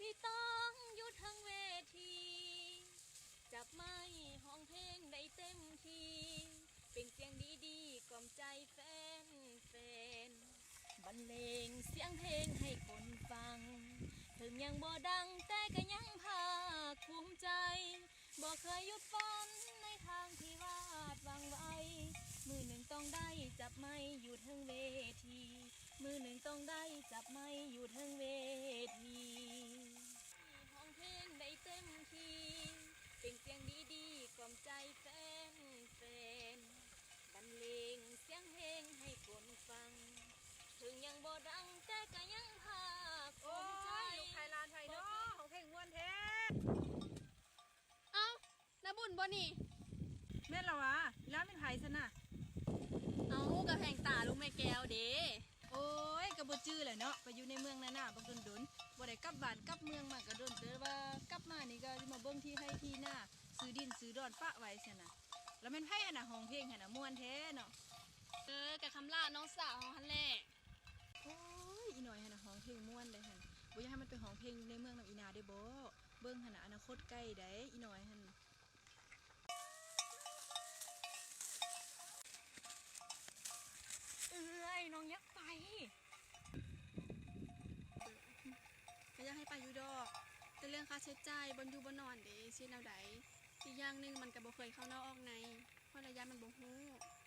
ທີ່ຕ້ອງຢູ່ເທິງເວທີ ຈັບໄມຮ້ອງເພງໄດ້ເຕັມທີ່ ເປັ່ງສຽງດີໆ ກ່ອມໃຈແຟນໆ ບັນເລງສຽງເພງໃຫ້ຄົນຟັງ ເຖິງຍັງບໍ່ດັງ ແຕ່ກໍຍັງພາກພູມໃຈ ບໍ່ເຄີຍຢຸດຝັນໃນທາງທີ່ວາດຫວັງໄວ້ ມື້ໜຶ່ງຕ້ອງໄດ້ຈັບໄມຢູ່ເທິງເວທີ ມື້ໜຶ່ງຕ້ອງໄດ້ຈັບໄມຢູ່ເທິງເວທີ ຮ້ອງເພງໄດ້ເຕັມທີ່ ເປັ່ງສຽງດີໆ ກ່ອມໃຈແຟນໆ ບັນເລງສຽງເພງໃຫ້ຄົນຟັງ ເຖິງຍັງບໍ່ດັງ ແຕ່ກໍຍັງພາກພູມໃຈ ໂອ້ຍ ລູກໃຜຫຼານໃຜເນາະ ຮ້ອງເພງມ່ວນແທ້. ເອົ້າ ນ້າບຸນບໍ່ນີ້? ແມ່ນລະຫວາ? ອີ່ຫຼ້າແມ່ນໃຜຊັ້ນນະ? ເອົ້າ ກໍແພງຕາລູກແມ່ແກ້ວເດ້. ໂອ້ຍ ກໍບໍ່ຈື່ແຫຼະເນາະ ໄປຢູ່ໃນເມືອງນານາບັກດົນໆ ບໍ່ໄດ້ກັບບ້ານກັບເມືອງມາກໍດົນ ແຕ່ວ່າກັບມານີ້ກໍຊິມາເບິ່ງທີ່ໄຮ່ທີ່ນາ ຊື້ດິນຊື້ດອນປະໄວ້ຊັ້ນນະ. ລະແມ່ນໃຜຫັ້ນນະ ຮ້ອງເພງຫັ້ນນະ ມ່ວນແທ້ເນາະ? ເອີ ກໍຄຳຫຼ້ານ້ອງສາວເຮົາຫັ້ນແຫຼະ. ໂອ້ຍ ອີ່ນ້ອຍຫັ້ນນະ ຮ້ອງເພງມ່ວນໄດ໋ຫັ້ນ ບໍ່ຢາກໃຫ້ມັນໄປຮ້ອງເພງໃນເມືອງນຳອີ່ນາໄດ້ບໍ່? ເບິ່ງຫັ້ນນະ ອະນາຄົດໃກ້ໄດ໋ ອີ່ນ້ອຍຫັ້ນ. ເອື້ອຍ ນ້ອງຢາກໄປ. ກໍຢາກໃຫ້ໄປຢູ່ດອກ ແຕ່ເລື່ອງຄ່າໃຊ້ຈ່າຍ ບ່ອນຢູ່ບ່ອນນອນເດ ຊິເຮັດແນວໃດ? ອີກຢ່າງໜຶ່ງ ມັນກໍບໍ່ເຄີຍເຂົ້ານອກອອກໃນ ຂ້ອຍລະຢ້ານມັນບໍ່ຮູ້.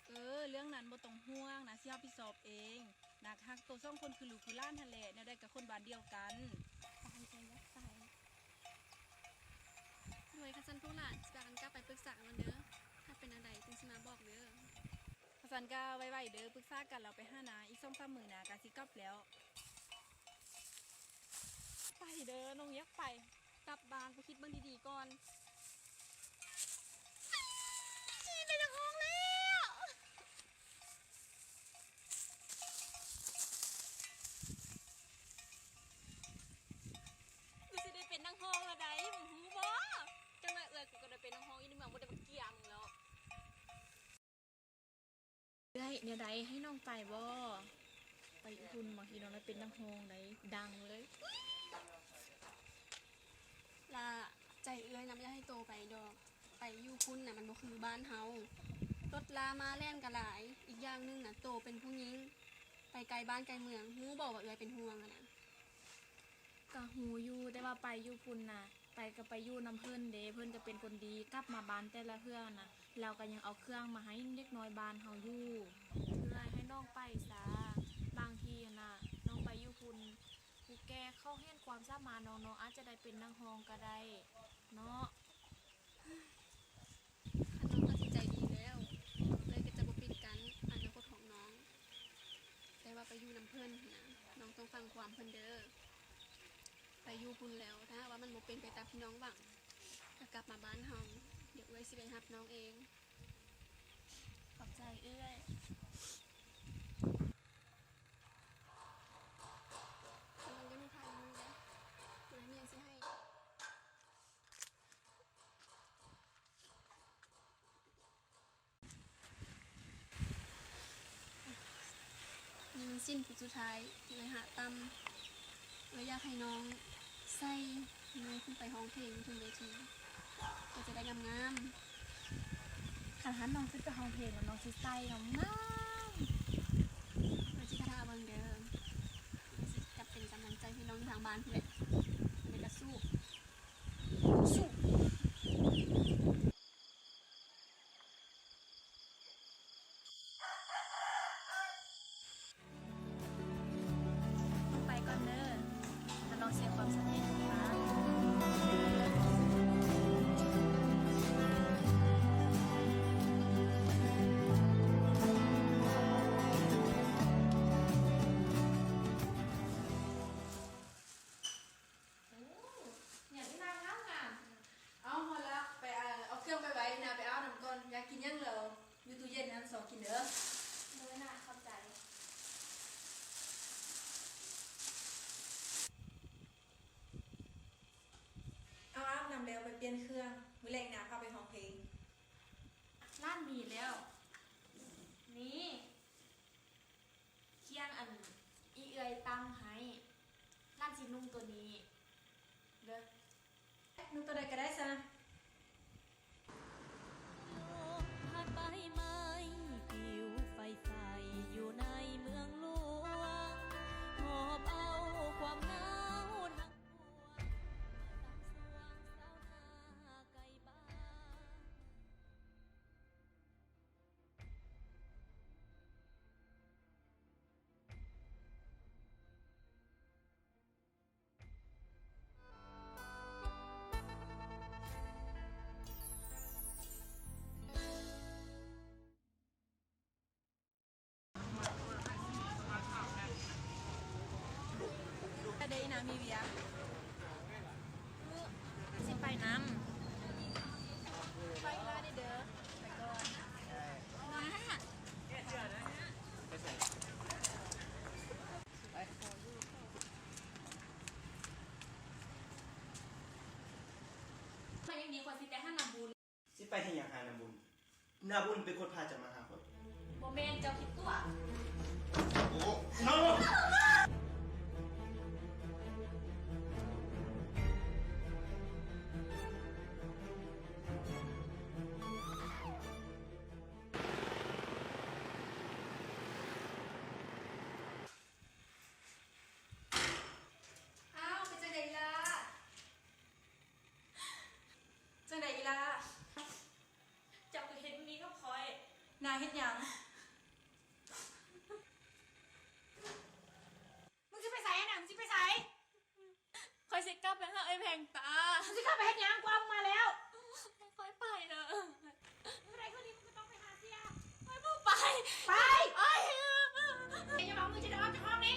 ເອີ ເລື່ອງນັ້ນບໍ່ຕ້ອງຫ່ວງນະ ຊິຮັບຜິດຊອບເອງ. ໜັກຮັກໂຕສອງຄົນຄືລູກຄືຫຼານຫັ້ນແຫຼະ ແນວໃດກໍຄົນບ້ານດຽວກັນ. ຕາມໃຈຢາກໄປ. ໂດຍ ຄັນຊັ້ນພວກຫຼານຊິພາກັນກັບໄປປຶກສາກັນເດີ ຖ້າເປັນແນວໃດຈຶ່ງຊິມາບອກເດີ. ຄັນຊັ້ນກໍໄວໆເດີ ປຶກສາກັນແລ້ວໄປຫານາ ອີກສອງສາມມື້ນາກໍຊິກັບແລ້ວ. ໄປເດີ ນ້ອງຢາກໄປ. ກັບບ້ານໄປຄິດເບິ່ງດີໆກ່ອນ. ໄດ້ນັກຮ້ອງແລ້ວ. ກູຊິໄດ້ເປັນນັກຮ້ອງລະໃດ ມຶງຮູ້ບໍ່? ຈັກໜ້ອຍເອື້ອຍກູກໍໄດ້ເປັນນັກຮ້ອງຢູ່ໃນເມືອງ ບໍ່ໄດ້ບັກເກຍມຶງແລ້ວ. ເອື້ອຍ ແນວໃດ ໃຫ້ນ້ອງໄປບໍ່? ໄປຢູ່ພຸ້ນ ບາງທີນ້ອງໄດ້ເປັນນັກຮ້ອງໄດ໋ ດັງເລີຍ. ລະ ໃຈເອື້ອຍນະ ບໍ່ຢາກໃຫ້ໂຕໄປດອກ. ໄປຢູ່ພຸ້ນນະ ມັນບໍ່ຄືບ້ານເຮົາ ລົດລາມາແລ່ນກໍຫຼາຍ. ອີກຢ່າງໜຶ່ງນະ ໂຕເປັນຜູ້ຍິງ ໄປໄກບ້ານໄກເມືອງ ຮູ້ບໍ່ວ່າເອື້ອຍເປັນຫ່ວງຫັ້ນນະ? ກະຮູ້ຢູ່ ແຕ່ວ່າໄປຢູ່ພຸ້ນນະ ໄປກໍໄປຢູ່ນຳເພິ່ນເດ້ ເພິ່ນກໍເປັນຄົນດີ ກັບມາບ້ານແຕ່ລະເທື່ອນະ ລາວກໍຍັງເອົາເຄື່ອງມາໃຫ້ເດັກນ້ອຍບ້ານເຮົາຢູ່. ເອື້ອຍ ໃຫ້ນ້ອງໄປຊະ ບາງທີຫັ້ນນະ ນ້ອງໄປຢູ່ພຸ້ນ ຜູ້ແກ່ເຂົາເຫັນຄວາມສາມາດນ້ອງ ນ້ອງອາດຈະໄດ້ເປັນນັກຮ້ອງກໍໄດ້ເນາະ. ຄັນນ້ອງຕັດສິນໃຈດີແລ້ວ ເອື້ອຍກໍຈະບໍ່ປິດກັ້ນອະນາຄົດຂອງນ້ອງ ແຕ່ວ່າໄປຢູ່ນຳເພິ່ນຫັ້ນນະ ນ້ອງຕ້ອງຟັງຄວາມເພິ່ນເດີ. ໄປຢູ່ພຸ້ນແລ້ວ ຖ້າຫາກວ່າມັນບໍ່ເປັນໄປຕາມທີ່ນ້ອງຫວັງ ກໍກັບມາບ້ານເຮົາ ດຽວເອື້ອຍຊິໄປຮັບນ້ອງເອງ. ຂອບໃຈເອື້ອຍ. ມັນຍັງມີພາຍມືເດ້ ບໍ່ໄດ້ມີຫຍັງຊິໃຫ້. ນີ້ມັນສິ້ນຜູ້ສຸດທ້າຍທີ່ເອື້ອຍຫາຕ່ຳ. ເອື້ອຍຢາກໃຫ້ນ້ອງໃສ່ມືຂຶ້ນໄປຮ້ອງເພງຢູ່ເທິງເວທີ ກໍຈະໄດ້ງາມໆ. ຄັນ ຄັນນ້ອງຂຶ້ນໄປຮ້ອງເພງແລ້ວ ນ້ອງຊິໃສ່ງາມໆ. ເອື້ອຍຊິຖ້າເບິ່ງເດີ ເອື້ອຍຊິຈັບເປັນກຳລັງໃຈໃຫ້ນ້ອງຢູ່ທາງບ້ານພຸ້ນແຫຼະ. ຈັ່ງໃດກໍສູ້. ໄປກ່ອນເດີ ຮັບຮອງເສຍຄວາມສຳເລັດ. ໂອ້ ຫຍັງນີ້ນາງງາມໆ. ເອົາ ຮອດລະ ໄປ ເອົາເຄື່ອງໄປໄວ້ນາ ໄປອາບນ້ຳກ່ອນ. ຢາກກິນຫຍັງເລີ ຢູ່ຕູ້ເຢັນຫັ້ນ ຊອກກິນເດີ. ໂດຍນາ ຂອບໃຈ. ເອົາ ອາບນ້ຳແລ້ວໄປປ່ຽນເຄື່ອງ ມື້ແລງນາພາໄປຮ້ອງເພງ. ຫຼານມີແລ້ວ ນີ້ ຄຽງອັນອີ່ເອື້ອຍຕ່ຳໃຫ້. ຫຼານຊິນຸ່ງໂຕນີ້. ໄປເຮັດຫຍັງຫານ້າບຸນ? ນ້າບຸນເປັນຄົນພາເຈົ້າມາຫາຂ້ອຍ. ບໍ່ແມ່ນ, ເຈົ້າຄິດຕົວະ. ໂອ້ ນ້າ. ອ້າວ ເປັນຈັ່ງໃດອີ່ຫຼ້າ? ຈັ່ງໃດອີ່ຫຼ້າ? ເຈົ້າກໍເຮັດແນວນີ້ກັບຂ້ອຍ. ນາເຮັດຫຍັງ? ມຶງຊິໄປໃສຫັ້ນນະ? ມຶງຊິໄປໃສ? ຂ້ອຍຊິກັບໄປຫາເອື້ອຍແພງຕາ. ມຶງຊິກັບໄປເຮັດຫຍັງ? ກູເອົາມຶງມາແລ້ວ. ໃຫ້ຂ້ອຍໄປເດີ. ມື້ໃດຄືດີ ມຶງກໍຕ້ອງໄປຫາເສຍ. ຂ້ອຍບໍ່ໄປ. ໄປ! ໄປ! ຢ່າບອກ ມຶງຊິໄດ້ອອກຈາກຫ້ອງນີ້.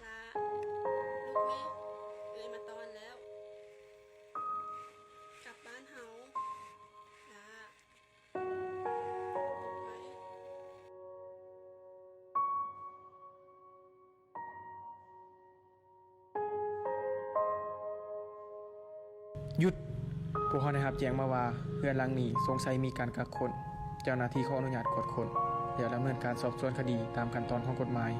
ລາ ລຸກແມ່ ເອື້ອຍມາຕ້ອນແລ້ວ. ກັບບ້ານເຮົາ ລາ. ຢຸດ! ພວກເຮົາໄດ້ຮັບແຈ້ງມາວ່າ ເຮືອນຫຼັງນີ້ສົງໄສມີການກາກຄົ້ນ. ເຈົ້າໜ້າທີ່ຂໍອະນຸຍາດກວດຄົ້ນ ແລະ ດຳເນີນການສອບສວນຄະດີຕາມຂັ້ນຕອນຂອງກົດໝາຍ.